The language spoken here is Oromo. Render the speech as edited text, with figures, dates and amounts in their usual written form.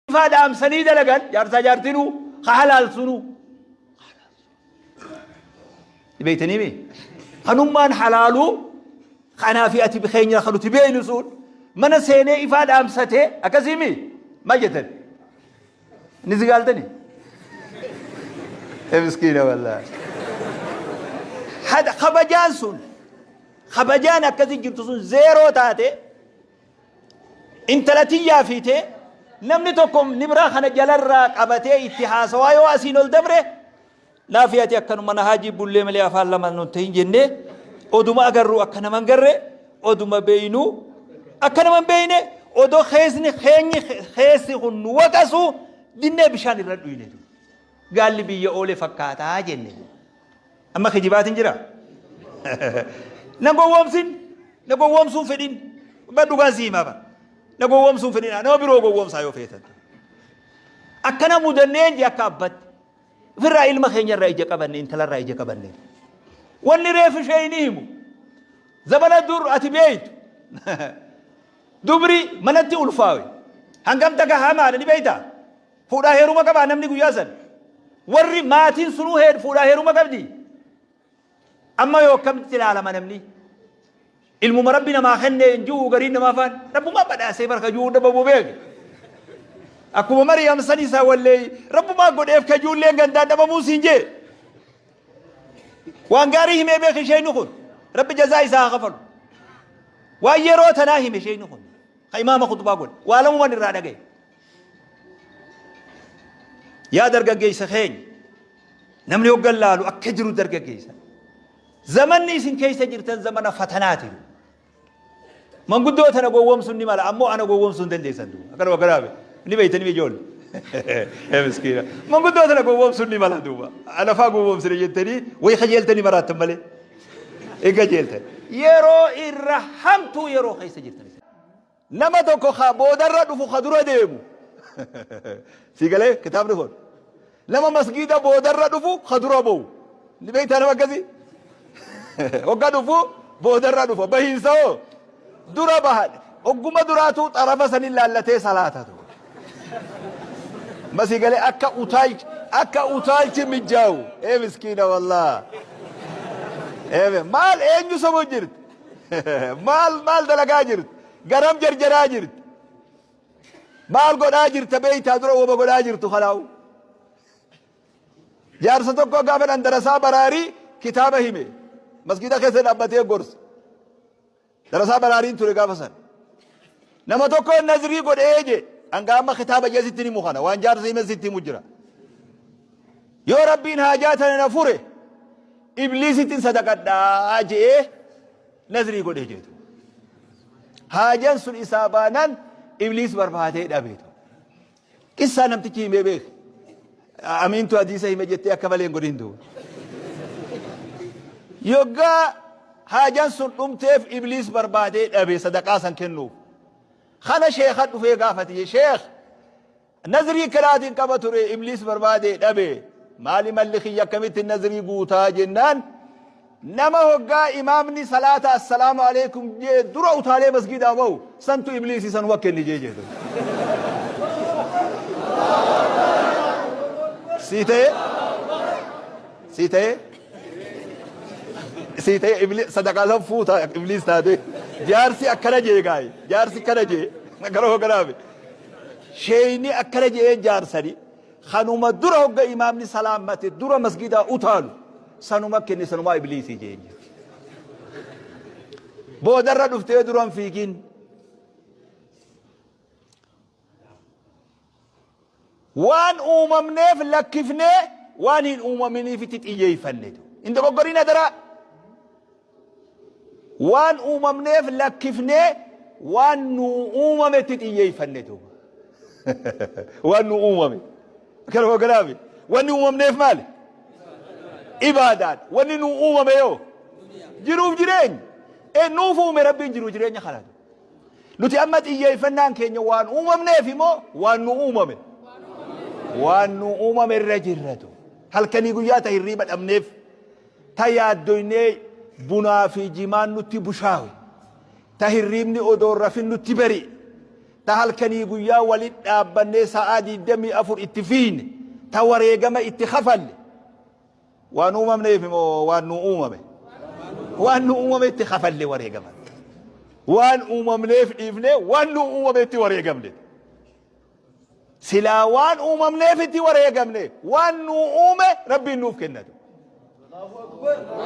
Ifaa dhaamsanii dalagan jaarsaa jaartinuu ka halaal sunuu. Beeytanii mi? Kanummaan halaaluu kanaa fi ati keenya kan nuti beeynu sun mana seenee ifaa dhaamsatee akkasii mi? Maal jettan? Ni si gaaltani? Ee miskiina wallaahi. Hada kabajaan sun kabajaan akkasii jirtu sun zeeroo taate Intala tiyyaa fiitee namni tokko nibraa kana jalarraa qabatee itti haasawaa yoo asiin ol dabre naafi ati akkanuma na haajii bullee malee afaan lama nun ta'in jennee oduma agarru akka nama hin garre oduma beeynu akka nama hin beeyne odoo keessni keenyi keessi kun nu waqasu dinnee bishaan irra dhuyne gaalli biyya oole fakkaataa jenne. Amma kijibaatiin jira. Na gowwoomsin. Na gowwoomsuun fedhin. Ba dhugaan si himaa bara. Na gowwoomsuun fedhin. Nama biroo gowwoomsaa yoo feetan. Akkana mudanneen jee akka abbatti. Ofirraa ilma keenya irraa ija qabanne intala irraa ija qabanne. Wanni reefu ishee hin himu. Zabana dur ati beeytu. Dubri manatti ulfaawe. Hangam takka hamaadha ni beeytaa? Fuudhaa heeruma qabaa namni guyyaa san? Warri maatiin sunuu fuudhaa heeruma qabdi? Amma yoo akkamitti ilaalama namni? Ilmuma Rabbi namaa kenne hin ji'u gariin namaa faan Rabbumaa badhaasee barka ji'uu dhabamuu beeke. Akkuma Mariyam san isaa wallee Rabbumaa godheef ka ijoolleen gandaan dhabamuu siin jee. Waan gaarii himee beeke isheen kun Rabbi jazaa isaa haa kafalu. Waan yeroo tanaa hime isheen kun ka imaama khutbaa godhe waa lamuman irraa dhagaye. Yaa dargaggeessa keenya namni hoggan laalu akka jiru dargaggeessa. Zamanni isin keessa jirtan zamana fatanaati. Manguddoo tana gowwoomsuun ni mala ammoo ana gowwoomsuu hin dandeessan duuba. Akkanuma garaabe ni beeytanii ijoolle. Ee miskiina. Manguddoo tana gowwoomsuun ni mala duuba. Ana faa gowwoomsine jettanii wayi kajeeltanii maraattan malee. Hin kajeeltan. Yeroo irra hamtuu yeroo keessa jirtan. Nama tokko ka boodarra dhufu ka dura deemu. Sii galee kitaabni kun. Nama masgiida boodarra dhufu ka dura ba'u. Ni beektaa nama akkasii? Hogga dhufu boodarra dhufa. Bahiinsa hoo dura baha. Hogguma duraatu xarafa sanin laallatee salaata ture. Masii galee akka utaalchi akka utaalchi mijjaawu. Ee miskiina wallaa. Ee maal eenyu sobu jirti? Maal maal dalagaa jirti? Garam jarjaraa jirti? Maal godhaa jirta beeytaa dura wama godhaa jirtu kanaawu. Jaarsa tokko gaafa dhan darasaa baraarii kitaaba hime. Masgiida keessa dhaabbatee gorsa. Darasaa baraariin ture gaafa san. Nama tokko nazrii godhee je hanga amma kitaaba jee sitti himu kana waan jaarsa hime sitti himu jira. Yoo Rabbiin haajaa tana na fure Ibliisittin sadaqadhaa je'ee nazrii godhee jeetu. Haajan sun isaa baanaan Ibliis barbaadee dhabeetu. Qissaa namtichi himee beeke. Amiintu hadiisa hime jettee akka malee hin godhin duuba. Yoggaa haajan sun dhumteef Ibliis barbaadee dhabe sadaqaa san kennuuf. Kana sheekha dhufee gaafate sheekh Nazrii akkanaatiin qaba ture ibliis barbaade dhabe maali malli kiyya akkamitti nazrii guutaa jennaan nama hoggaa imaamni salaata assalaamu alaikum jee dura utaalee masgiidaa bahu santu ibliisi sanuma kenni jee jedhu. Sii ta'e sii ta'e sii ta'e ibli sadaqaa san fuuta ibliis taate jaarsi akkana jee gaayi jaarsi akkana jee akkana hogganaafe. Sheeyni akkana je'een jaarsani kanuma dura hogga imaamni salaammate dura masgidaa utaalu sanuma kenne sanumaa ibliisii je'een jechuudha. Boodarra dhuftee duran fiigin. Waan uumamneef lakkifnee waan hin uumaminiif itti xiyyeeffanne. Hin dogoggorin adaraa. Waan uumamneef lakkifnee waan nuu uumametti xiyyeeffanne duuba. Waan nuu uumame. Kana kanaafi wanni uumamneef maali? Ibaadaan. Wanni nuu uumame yoo? Jiruuf jireenya. E nuuf uume Rabbiin jiruuf jireenya kana. Nuti amma xiyyeeffannaan keenya waan uumamneef immoo waan nu uumame. Waan nu uumame irra jirratu. Halkanii guyyaa ta hirriiba dhabneef. Ta yaaddoynee bunaa fi jimaan nutti bushaawe. Ta hirriibni odoo hin rafin nutti bari'e. Ta halkanii guyyaa walit dhaabbannee sa'aa 24 itti fiine, ta wareegama itti kafalle, waan uumamneef moo waan nu uumame? Waan nu uumame itti kafalle wareegama. Waan uumamneef dhiifne, waan nu uumame itti wareegamne. Silaa waan uumamneef itti wareegamne, waan nu uume Rabbiin nuuf kennatu.